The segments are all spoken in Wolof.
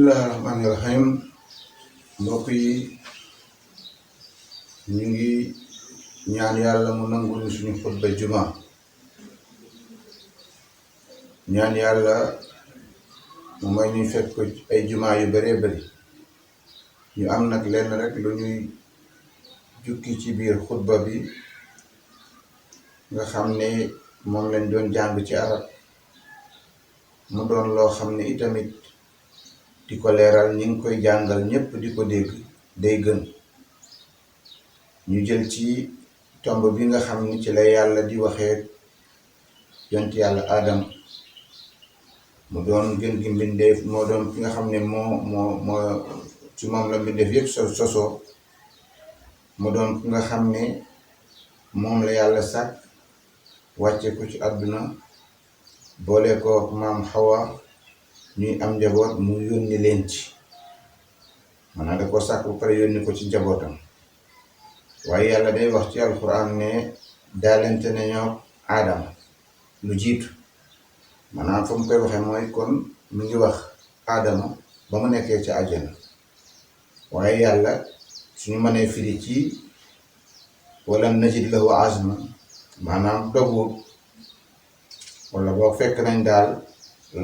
bismillaahi rahmaani rahiim mbokk yi ñu ngi ñaan yàlla mu nangul ñu suñu xutba juma ñaan yàlla mu may ñu fekk ko ay juma yu bëree bëri ñu am nag lenn rek lu ñuy jukki ci biir xutba bi nga xam ne moom lañ doon jàng ci arab mu doon loo xam ne itamit di ko leeral ñi ngi koy jàngal ñépp di ko dégg day gën ñu jël ci tomb bi nga xam ni ci la yàlla di waxee yonent yàlla Adam mu doon gën gi mbindeef moo doon ki nga xam ne moo ci moom la mbindeef yépp sosoo mu doon ki nga xam ne moom la yàlla sàkk wàcce ko ci àdduna boole ko maam Hawa ñuy am njaboot mu yónni leen ci maanaam da ko sàkk bu pare yónni ko ci njabootam waaye yàlla day wax ci alquran ne daalente ne ñoo aadama lu jiitu maanaam fa mu koy waxee mooy kon mu ngi wax aadama ba mu nekkee ci àjjana waaye yàlla suñu mënee firi ci wala najid lahu azma maanaam dogul wala boo fekk nañ daal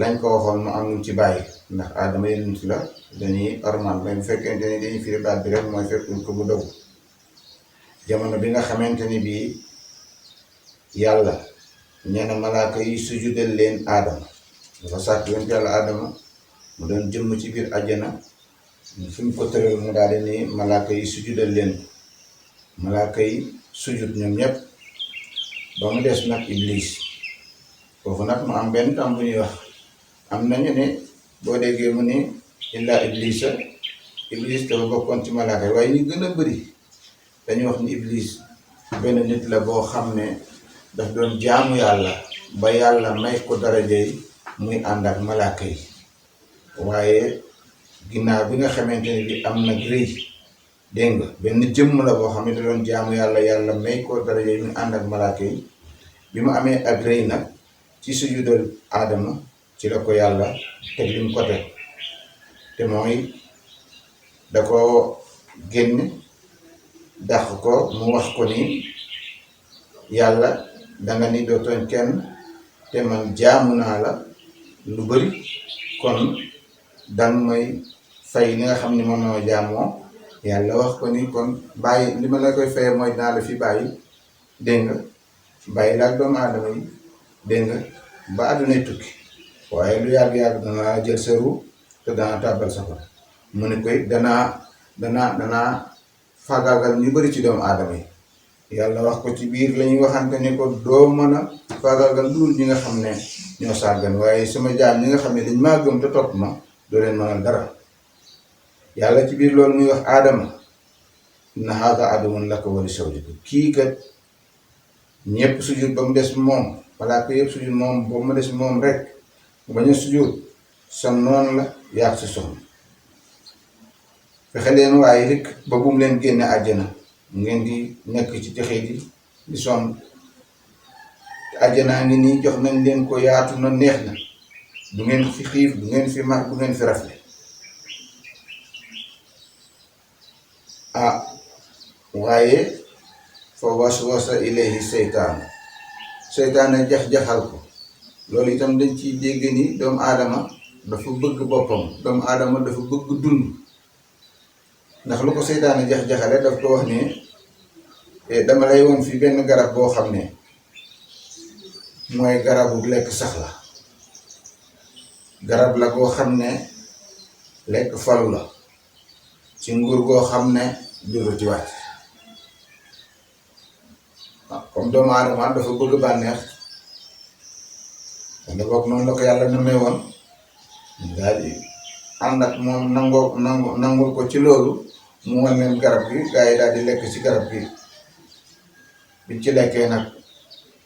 lañ ko waxoon mu am ñu ci bàyyi ndax aadama yonent la dañuy ormal mais bu fekkente ni dañuy firi baat bi rek mooy fekkuñ ko bu dogu jamono bi nga xamante ni bii yàlla ñeena malaaka yi sujudal leen aadama dafa sàkk yonent yàlla aadama mu doon jëmm ci biir àjjana fi mu ko tëral mu daal di ni malaaka yi sujudal leen malaaka yi sujud ñoom ñépp ba mu des nag iblis foofu nag mu am benn tam bu ñuy wax am nañu ne boo déggee mu ne illaa iblisa iblis dafa bokkoon ci malaaka yi waaye ñu gën a bëri dañuy wax ni iblis benn nit la boo xam ne daf doon jaamu yàlla ba yàlla may ko daraja yi muy ànd ak malaaka yi waaye ginnaaw bi nga xamante ne bi am nag rëy dégg nga benn jëmm la boo xam ne da doon jaamu yàlla yàlla may ko daraja yi muy ànd ak malaaka yi bi mu amee ak rëy nag ci sujudal aadama ci la ko yàlla teg li mu ko teg te mooy da ko génn dàq ko mu wax ko ni yàlla danga ni doo tooñ kenn te man jaamu naa la lu bari kon danga may fay li nga xam ni moom moo jaamoo yàlla wax ko ni kon bàyyi li ma la koy faye mooy dinaa la fi bàyyi dégg nga bàyyi la ak doomu aadama yi dégg nga ba àddunay tukki waaye lu yàgg-yàgg danaa jël sa ru te dana tàbbal safara mu ne koy danaa faagaagal ñu bari ci doomu aadama yi yàlla wax ko ci biir la ñuy waxante ni ko doo mën a faagaagal dul ñi nga xam ne ñoo sàggan waaye sama jaam ñi nga xam ne dañ maa gëm te topp ma doo leen mënal dara yàlla ci biir loolu muy wax aadama inna haada aduwwun laka wa li zawjika kii kat ñépp sujud ba mu des moom malaaka yëpp sujud moom ba mu des moom rek bañ a sujud sa noonu la yaag si soxna fexe leen waaye rek ba bu mu leen génne àjjana ngeen di nekk ci texe di sonn àjjanaa ngi nii jox nañ leen ko yaatu na neex na du ngeen fi xiif du ngeen fi mar du ngeen fi rafle waaye fa waswasa ilayhi seytaane jax-jaxal ko loolu itam dañ ciy dégg ni doomu aadama dafa bëgg boppam doomu aadama dafa bëgg dund ndax lu ko seytaane jax-jaxale daf ko wax ne dama lay woon fi benn garab boo xam ne mooy garabu lekk sax la garab la goo xam ne lekk falu la ci nguur goo xam ne juru ci wàcc comme doomu aadama dafa bëgg bànneex wala boog noonu la ko yàlla namee woon daal di ànd ak moom nangul ko ci loolu mu wan leen garab gi gaa yi daal di lekk ci garab gi biñ ci lekkee nag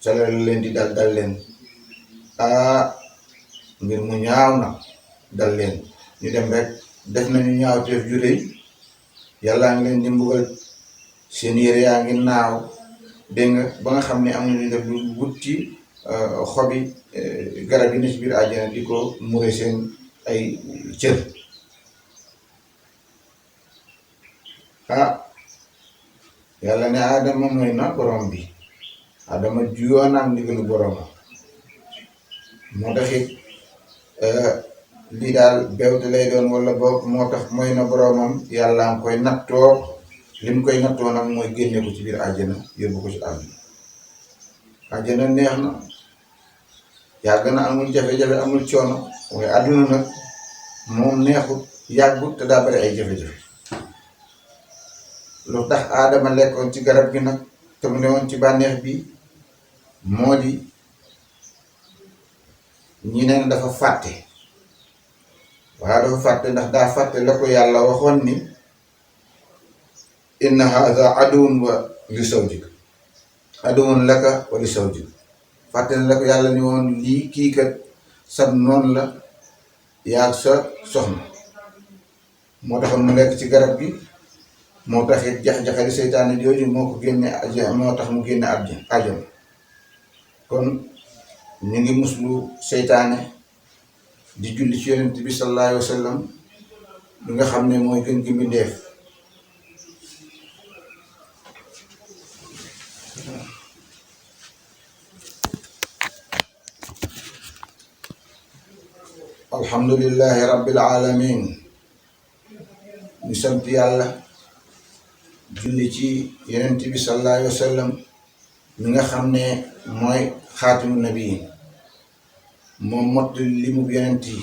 ca la leen di dal leen ngir mu ñaaw na dal leen ñu dem rek def nañu ñaaw teef ju rëy yàllaa ngi leen di mbugal seen yére yaa ngi naaw dégg nga ba nga xam ne am nañu def lu wut ci xobi garab yi ne ci biir àjjana di ko mure seen ay cër ah yàlla ne Adama mooy na borom bi. Adama juyoon ak ndigalu boromam moo taxit lii daal bewte lay doon wala boog moo tax mooy na boromam yàlla nga koy nattoo li mu koy nattoo nag mooy génne ko ci biir àjjana yóbbu ko ci àdduna. àjjana neex na yàgg na amul jafe-jafe amul coono waaye àdduna nag moom neexut yàggut te daa bari ay jafe-jafe. lu tax Adama lekkoon ci garab gi nag te mu newoon ci bànneex bi moo di ñi neen dafa fàtte. waaw dafa fàtte ndax daa fàtte la ko yàlla waxoon ni inna hadha aduwwun wa li zawjik aduwwun laka wa li zawjik fàtte na la ko yàlla ni woon lii kii kat sab noonu la yaag sa soxna moo taxoon mu lekk ci garab gi moo taxit jax-jaxali seytaane jooju moo ko génne àjjana moo tax mu génne àjjana kon ñu ngi muslu seytaane di julli ci yonent bi sallallahu alayhi wa sallam bi nga xam ne mooy gën gi mbindeef. alhamdulillahi rabbil alamin ñu sant yàlla julli ci yonent bi sallallahu alayhi wa sallam mi nga xam ne mooy xaatimu nabiyin moom mott li mu yonent yi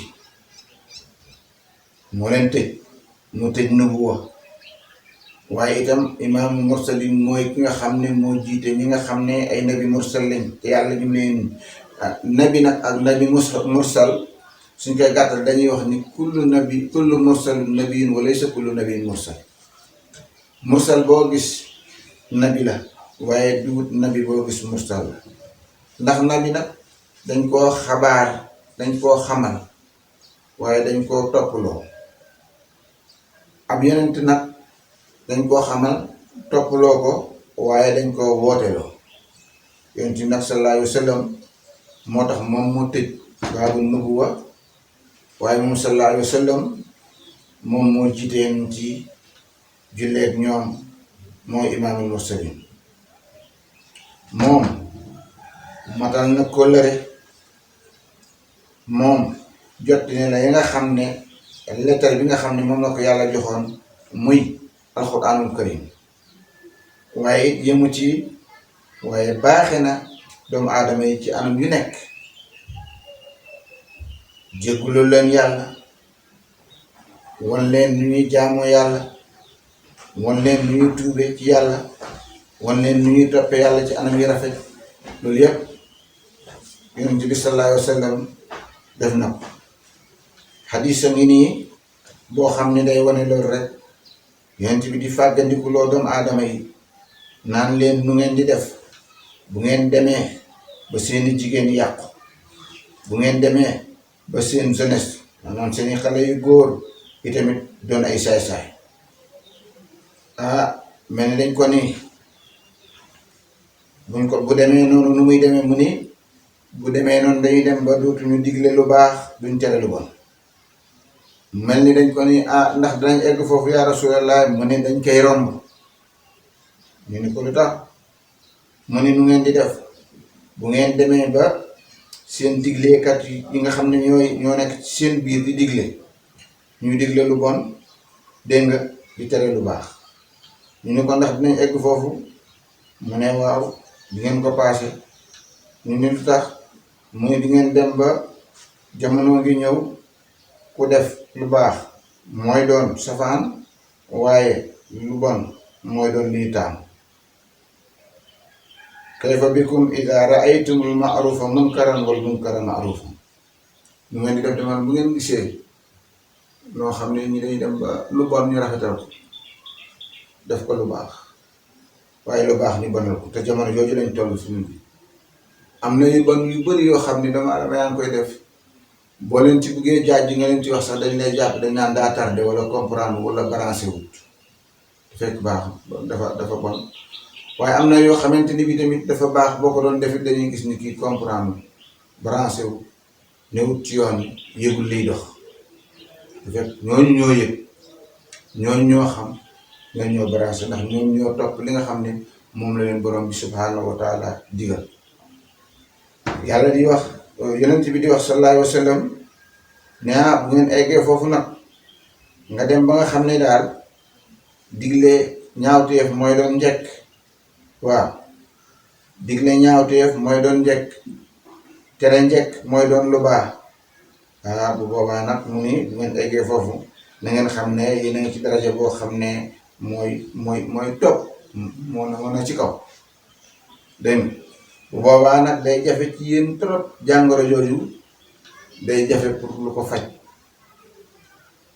moo leen tëj mu tëj nubuwa waaye itam imaamu mursalin mooy ki nga xam ne moo jiite ñi nga xam ne ay nabi mursal lañ te yàlla ñu leen nabi nag ak nabi mursal suñ koy gàttal dañuy wax ni kullu mursal nabiyin wa laysa kullu nabiyin mursal. mursal boo gis nabi la waaye dugut nabi boo gis mursal la ndax nabi nag dañ koo xabaar dañ koo xamal waaye dañ koo topploo. ab yonent nag dañ koo xamal topploo ko waaye dañ koo wooteloo. yonent nag sallallahu alayhi wa sallam moo tax moom moo tëj baabu nubuwa waaye moom sallallahu alayhi wa sallam moom moo jiiteen ci julleeg ñoom mooy imaamul mursalin. moom matal na kóllëre moom jot ne la ya nga xam ne lettre bi nga xam ne moom la ko yàlla joxoon muy alxuraanul karim waaye it yëmu ci waaye baaxe na doomu aadama yi ci anam yu nekk jéggulu leen yàlla wan leen nu ñuy jaamoo yàlla wan leen nu ñuy tuube ci yàlla wan leen nu ñuy toppee yàlla ci anam yi rafet loolu yépp yonent bi sallallahu alayhi wa sallam def na ko. xadiis a ngi nii boo xam ne day wane loolu rek yonent bi di fàggandiku loo doomu aadama yi naan leen nu ngeen di def bu ngeen demee ba seeni jigéen yàqu bu ngeen demee ba seen jeunesse maanaam seeni xale yu góor itamit doon ay saay-saay mel ni dañ ko ni buñ ko bu demee noonu nu muy demee mu ni bu demee noonu dañuy dem ba dootuñu digle lu baax duñ tere lu bon. mel ni dañ ko ni ndax danañ egg foofu yaa rasulallah mu ne dañ koy romb ñu ni ko lu tax mu ni nu ngeen di def bu ngeen demee ba seen digleekat yi nga xam ne ñoo nekk ci seen biir di digle ñuy digle lu bon dégg nga di tere lu baax. ñu ne ko ndax dinañ egg foofu mu ne waaw di ngeen ko paase. ñu ne lu tax mu ne di ngeen dem ba jamono ngi ñëw ku def lu baax mooy doon safaan waaye lu bon mooy doon lii taam. kayfa bikum ida raaytumul maarufa munkaran wal munkara maarufan. ñu ngeen di def demal bu ngeen gisee loo xam ne ñi dañuy dem ba lu bon ñu rafetal ko def ko lu baax waaye lu baax ñu bonal ko te jamono jooju lañ toll suñu bi am na yu bon yu bëri yoo xam ne dama adama yaa ngi koy def boo leen ci buggee jaaj nga leen ci wax sax dañ lay jàpp dañ naan daa tardé wala comprendre wala branché wut fekk baax dafa bon. waaye am na yoo xamante ni bi tamit dafa baax boo ko doon defit dañuy gis ni kii comprendre branché wu newut ci yoon yëgul liy dox fekk ñooñu ñoo yëg ñooñu ñoo xam nga ñëw branché ndax ñoom ñoo topp li nga xam ne moom la leen borom bi subhanahu wa taala digal. yàlla di wax yonent bi di wax sallallahu alayhi wa sallam ne bu ngeen eggee foofu nag nga dem ba nga xam ne daal digle ñaawteef mooy doon njëkk. waaw digle ñaawteef mooy doon njëkk, tere njëkk mooy doon lu baax. bu boobaa nag mu ni bu ngeen eggee foofu na ngeen xam ne yéen a ngi ci daraja boo xam ne mooy topp moo na ci kaw. dégg nga bu boobaa nag day jafe ci yéen trop jàngoro jooju day jafe pour lu ko faj.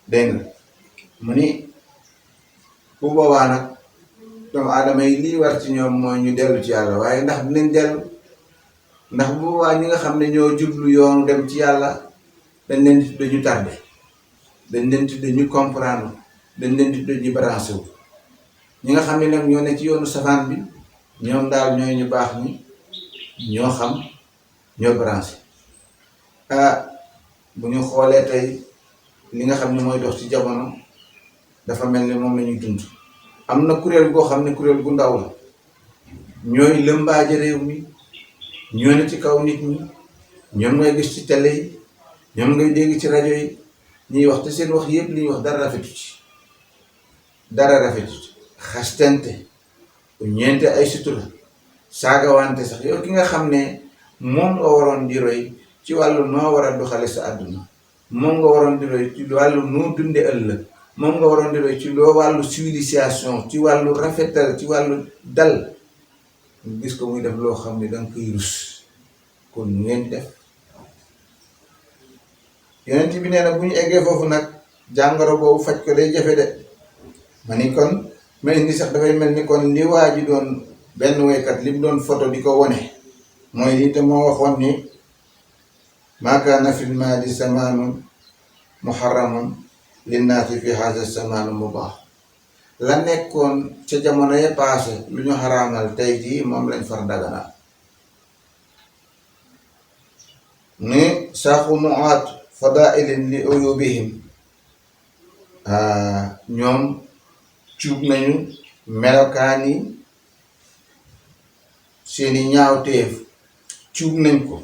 dégg nga mu ni bu boobaa nag doomu aadama yi lii war ci ñoom mooy ñu dellu ci yàlla, waaye ndax dinañ dellu? ndax bu boobaa ñi nga xam ne ñoo jublu yoonu dem ci yàlla dañ leen di tudde ñu tardé, dañ leen di tudde ñu comprendre, dañ leen di tudde ñu branché wu. ñi nga xam ne nag ñoo ne ci yoonu safaan bi ñoom daal ñooy ñu baax ñi, ñoo xam, ñoo branché. bu ñu xoolee tey li nga xam ne mooy dox ci jamono dafa mel ni moom la ñuy dund. am na kuréel goo xam ne kuréel gu ndaw la, ñooy lëmbaaje réew mi, ñoo ne ci kaw nit ñi, ñoom ngay gis ci télé yi, ñoom ngay dégg ci rajo yi ñuy wax te seen wax yëpp li ñuy wax dara rafetu ci, dara rafetu ci. xastante, ñeente ay sutura, saagawante sax. yow ki nga xam ne moom nga waroon di roy ci wàllu noo war a doxale sa àdduna, moom nga waroon di roy ci wàllu noo dunde ëllëg, moom nga waroon di roy ci loo wàllu civilisation, ci wàllu rafetal, ci wàllu dal, gis ko muy def loo xam ne danga koy rus. kon ñu ngeen def yonent bi nee na bu ñu eggee foofu nag jàngoro boobu faj ko day jafe de. ma ni kon mel ni sax dafay mel ni kon li waa ji doon benn woykat li mu doon photo di ko wone mooy lii te moo waxoon ni maa kaana fil maadi zamaanun muharramun linnaasi fi haza zamaanu mubaax. la nekkoon ca jamono ya paase lu ñu xaraamal tey jii moom lañ far daganal. ni saaxu muaat fadailin li uyubihim, ñoom cuub nañu melokaani seeni ñaawteef, cuub nañ ko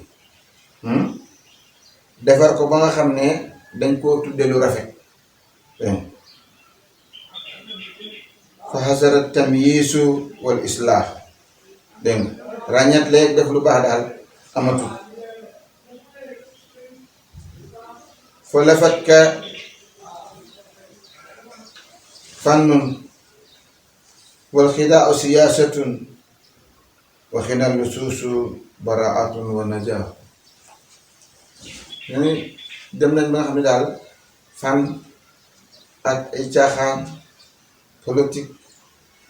defar ko ba nga xam ne dañ koo tudde lu rafet. fa xasara tamyiisu wal islaax. dégg nga ràññat leeg def lu baax daal amatul. fa lafatka fannun wal xidaau siyaasatun wa xinal lusuusu baraatun wa najaa. dem nañ ba nga xam ne daal fan ak ay caaxaan politique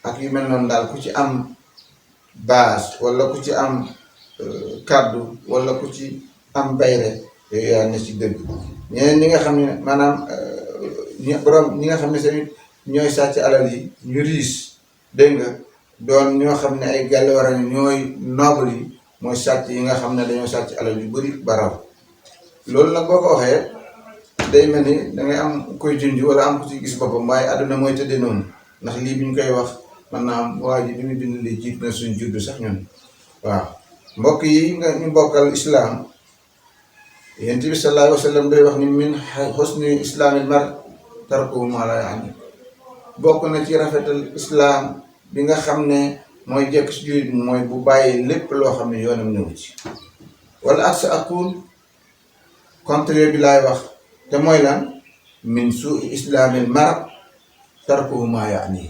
ak yu mel noonu daal ku ci am base wala ku ci am kàddu wala ku ci am bayre yooyu yaa ne ci dëgg. ñeneen ñi nga xam ne maanaam ñi nga xam ne seen ñooy sàcc alal yi ñu riis, dégg nga doon ñoo xam ne ay gàlluwaar ñooy noble yi, mooy sàcc yi nga xam ne dañoo sàcc alal yu bari baraw. loolu nag boo ko waxee day mel ni dangay am koy junj wala am ku ci gis boppam, waaye àdduna mooy tëddee noonu. ndax lii bi ñu koy wax man naa am waa ji bi ñu bind li jiit na suñ juddu sax ñun. waaw mbokk yi nga ñu bokkal islaam, yonent bi sallallahu alayhi wa sallam day wax ni min husni islaamil mar tarkuhu maa laa ya'ni. bokk na ci rafetal islaam bi nga xam ne mooy jekk si jullit mooy bu bàyyi lépp loo xam ne yoonam ñëw ci. wala ak sa akul contraire bi laay wax te mooy lan min suu'i islaamil mar tarkuhu maa ya'ni.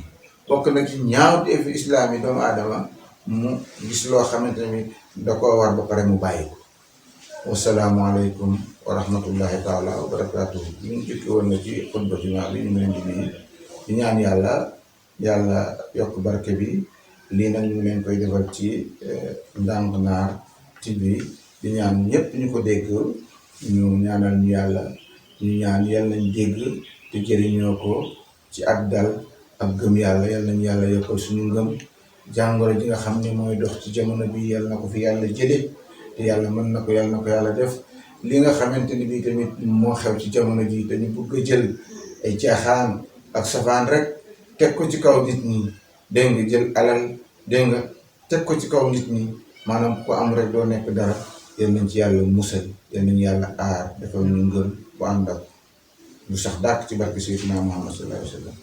bokk na ci ñaawteefu islaam yi doomu aadama mu gis loo xamante ni da koo war ba pare mu bàyyi ko. wasalaamu aleykum wa rahmatullahi taala wa barakaatu. ñu ngi jukki woon na ci xutba jumaa bi ñu ngi leen di nuyu di ñaan yàlla yokk barke bi. lii nag ñu ngi leen koy defal ci Ndànk Naar TV di ñaan ñëpp ñu ko dégg ñu ñaanal ñu yàlla, ñu ñaan yàlla nañ dégg te jëriñoo ko ci ak dal ak gëm yàlla. yàlla nañ yàlla yokkal suñu ngëm. jàngoro ji nga xam ne mooy dox ci jamono bi yàlla na ko fi yàlla jële te yàlla mën na ko, yàlla na ko yàlla def. li nga xamante ni bii tamit moo xew ci jamono ji dañu bëgg a jël ay caaxaan ak safaan rek teg ko ci kaw nit ñi dégg nga jël alal dégg nga teg ko ci kaw nit ñi maanaam ku am rek doo nekk dara yal nañ ci yàlla musal yal nañ yàlla aar defal ñu ngëm bu ànd ak bu sax dàkk ci barke Seydina Muhammad sallallahu alayhi wa sallam